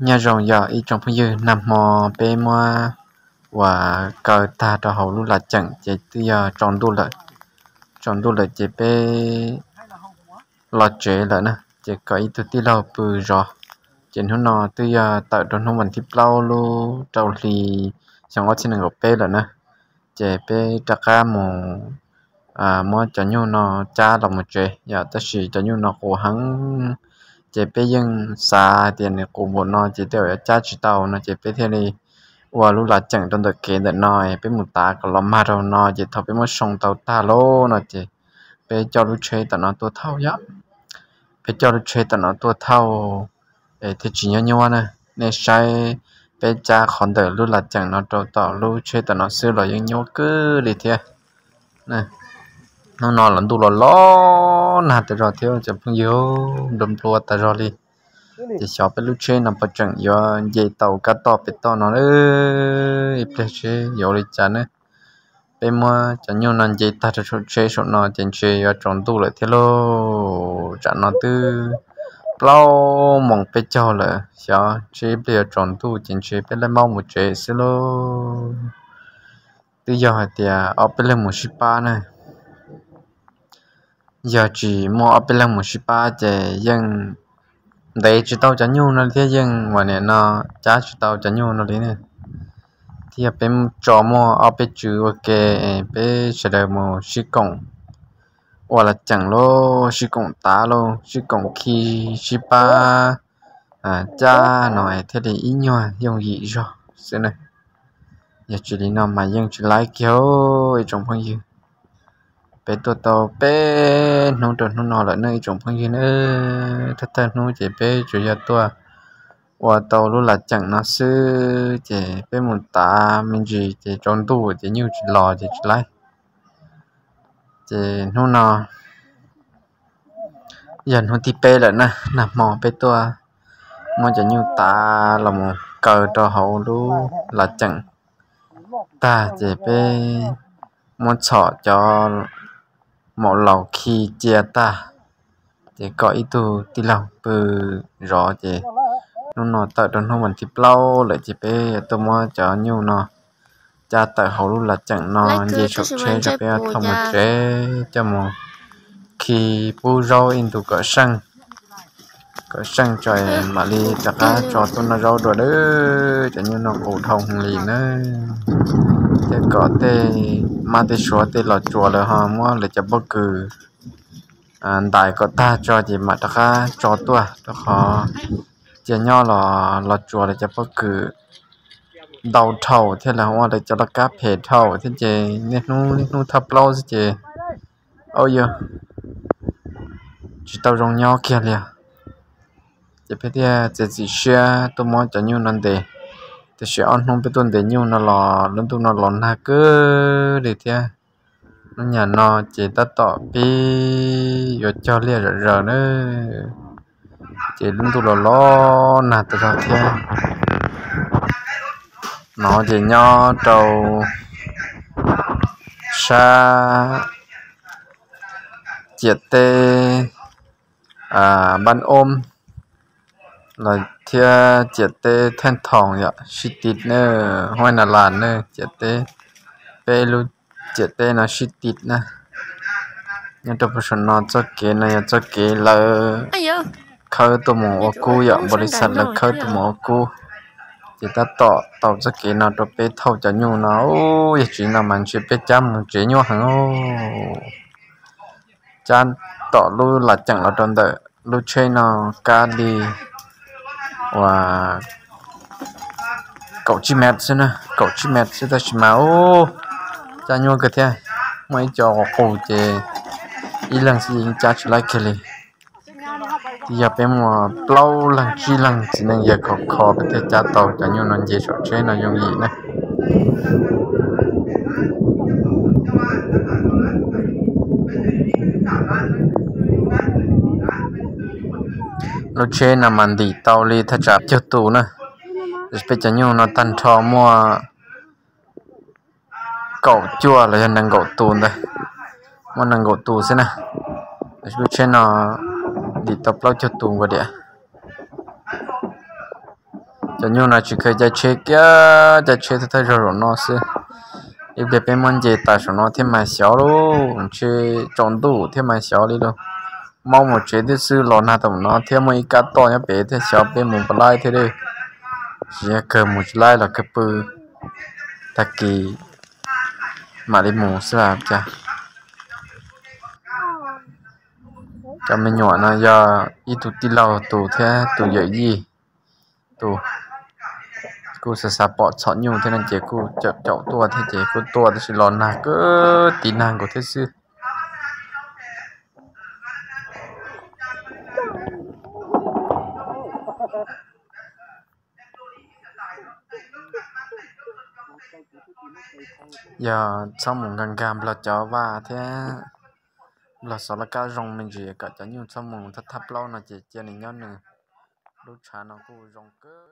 Nyob zoo yog ib tsoom phooj ywg, nag hmo peb muab uas kaw tag rau hauv lub laj ceem ces twb yog tsaus ntuj lawm. Tsaus ntuj lawm ces peb los tsev lawm na, ces kom ib tug tij laug pw zov. Ces hnub no twb yog tawm rau hnub vas thib plaub lub rau hli xyoo ob txhiab nees nkaum peb lawm na. Ces peb rov qab mus muab cov nyuj no cab los mus tsev yom, tab sis cov nyuj no qus heev. Ces peb yeej xav tias nws qus npaum no ces tej zaum yuav cab tsis tau no, ces peb thiaj li ua lub laj ceem rau ntawm kev ntawm no, peb mus tav kom los mag rau no, ces thaum peb muab soo tau tag lawm no ces peb coj lub tsheb tom no tuaj thauj yom. Peb coj lub tsheb tom no tuaj thauj es thiaj tsis nyuab nyuab na. Nej saib, peb cab qhov ntawm lub laj ceem no rau tom lub tsheb tom no xwb los yeej nyuab kawg li thiab. Hnub no los ntuj los los nag tas zog thiab cov phooj ywg, nplua nplua tas zog li. Ces xyov peb lub tsheb no puas tseem yuav nce tau kab toj pem toj no, ib pliag seb yuav ua li cas ne. Peb muab cov nyuj no nce tag rau saum tsheb saum no ces ntshe yuav tsaus ntuj lawm thiab lauj. Tsam no twb plaub moos peb caug lawm, xyov ntshe ib pliag yuav tsaus ntuj ces ntshe peb laij maub mus tsev xwb lauj. Twb yog hais tias ob peb leeg mus sib pab na. Yog tsis muaj ob peb leeg mus sib pab ces yeej ntev tsis tau cov nyuj no li thiab, yeej uas nim no cab tsis tau cov nyuj no li ne. Thiab yog peb tso muaj ob peb tswv ua ke, peb sawv daws mus sib koom ua laj ceem lauj, sib koom tav lauj, sib koom khi, sib pab cab no thiaj li ib nyuag yooj yim zog xwb na. Yog tsis li no mas yeej tsis laib kiag ib tsoom phooj ywg. Peb tuaj tau peb hnub rau hnub no lawm ne ib tsoom phooj ywg na. Thawj thawj hnub ces peb tsuas yog tuaj ua tau lub laj ceem no xwb ces peb mus tav me ntsis ces tsaus ntuj ces nyuj tsis los ces tsis laib. Ces hnub no yog hnub thib peb lawm na, nag hmo peb tuaj muab cov nyuj tav los mus kaw rau hauv lub laj ceem tag ces peb muab txhom cov maum laus khi cia tag, ces kom ib tug tij laug pw zov ces hnub no tawm rau hnub vas thib plaub lawm ces peb yuav tuaj muab cov nyuj no cab tawm hauv lub laj ceem no nce saum tsheb rau peb thauj mus tsev coj mus khi pub zaub ib ntus kom seej, kom seej tso mam li rov qab tso tuaj noj zaub dua lawm. Cov nyuj no qus dhau heev li na. Thiab kom tej mab tej suav tej los tsuas lawm ho muab lawv cov pob kws ntais kom tag tso ces mam rov qab tso tuaj, rau qhov cia nyob los los tsuas lawv cov pob kws ntau dhau thiab lawv ua lawv cov laj kab phem dhau thiab ces niaj hnub niaj hnub thawj plaub xwb ces auj yog tsis tau zoo nyob kiag li. Ces peb thiaj txiav txim siab tuaj muab cov nyuj no ntes. Tiam sis ob hnub peb tuaj ntes nyuj no los lub ntuj no los nag kawg li thiab. Lub nyam no ces tab tom pib yuav cog liaj zom zaws na, ces lub ntuj los los nag tas zog thiab. No ces nyob rau sab ciam teb Npab Ob los thiab ciam teb Theej Thoos yom, sib tis na, Huaj Na Las na, ciam teb, peb lub ciam teb no sib tis na. Nyob rau puag saum no txoj kev no yog txoj kev lawv khawb tuaj mus ua kub yom, npaum li xav lawv khawb tuaj mus ua kub. Ces tab tom tau txoj kev no rau peb thauj cov nyuj no, yog tsis no mas ntshe peb cab mus tsev nyuaj heev. Cab tom lub las ceem los rau ntawm lub tsheb no kab li uas kaum tsib mev xwb na, kaum tsib mev xwb tab sis mas ub, cab nyuaj kawg thiab. Muaj ib co qus qus ces ib leeg xwb yeej cab tsis laib kiag li. Yog peb muaj plaub leeg tsib leeg txiv neej yawg khov kho peb thiaj cab tau cov nyuj no nce saum tsheb no yooj yim na. Lub tsheb no mas ntim tau li thaj tsam cuaj tus na, peb cov nyuj no tag nrho muaj kaum cuaj los yog nees nkaum tus ntawd, muaj nees nkaum tus xwb na. Lub tsheb no ntim tau plaub caug tus nkaus diam. Cov nyuj no tsis kheev caij tsheb kiag, caij tsheb thawj thawj zaug zaum no xwb. Ib pliag peb muab nce tas saum no thiab mas xyov lauj, ntshe tsaus ntuj thiab mas xyov li lauj. Maub mus tsev thiab xwb, los nag tau no thiab muaj ib kab toj nyob pem thiab, xyov peb mus puas laib thiab. Tsis yog kawg mus tsis laib los kawg pw, tag kis mam li mus xwb las cas. Cov me nyuam no yog ib tug tij laug tus thiab tus yawm yij tus. Kuj xav xav pom txhom nyuj thiab no ces kuj caum caum tuaj thiab ces kuj tuaj tab sis los nag kawg, tiv nag nkaus thiab xwb. Yog txhob mus nkag nkag nplog cov vaj thiab nplog xov laj kab zoo me ntsis kom cov nyuj txhob mus thab thab plaub no ces cia nws nyob nws lub tshav no kuj zoo kawg.